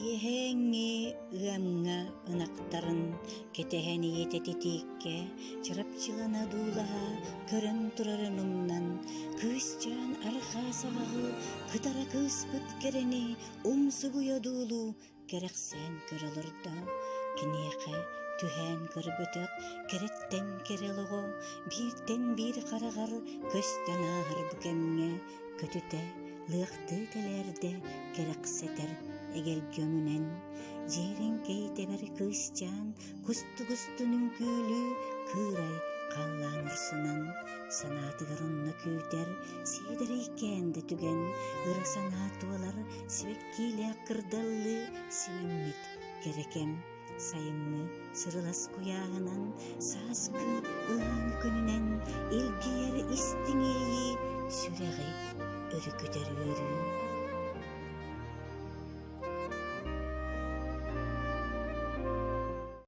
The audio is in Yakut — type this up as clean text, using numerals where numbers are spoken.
Киэһээҥҥи ыамҥа ынахтарын кэтэһэн ийэтэ титииккэ чарапчылана дуулаһа көрөн турарын умнан, кыысчаан арҕаа саҕаҕы кытара кыыспыт кэрэни умсугуйа одуулуу кэрэхсээн көрө олордо. Киниэхэ түһээн көрбөтөх кэрэттэн кэрэ олоҕо бииртэн биир хараҕар көстөн ааһар бу кэмҥэ көтүтэ лыахтыы тэлээрдэ кэрэхсэтэр эгэлгэ өҥүнэн дьиэрэҥкэй тэбэр кыысчаан кустугустун үҥкүүлүү кыырай халлаан урсунан санаатыгар онно күүтэр сиэдэрэйкээн да түгэн ыра санаа туолар сибэккиилээх кырдаллыы симэммит кэрэ кэм Сайыҥҥы сырылас куйааһынан, сааскы ылааҥы күнүнэн илгийэр истиҥ иэйии сүрэҕи өрүкүтэр үөрүү.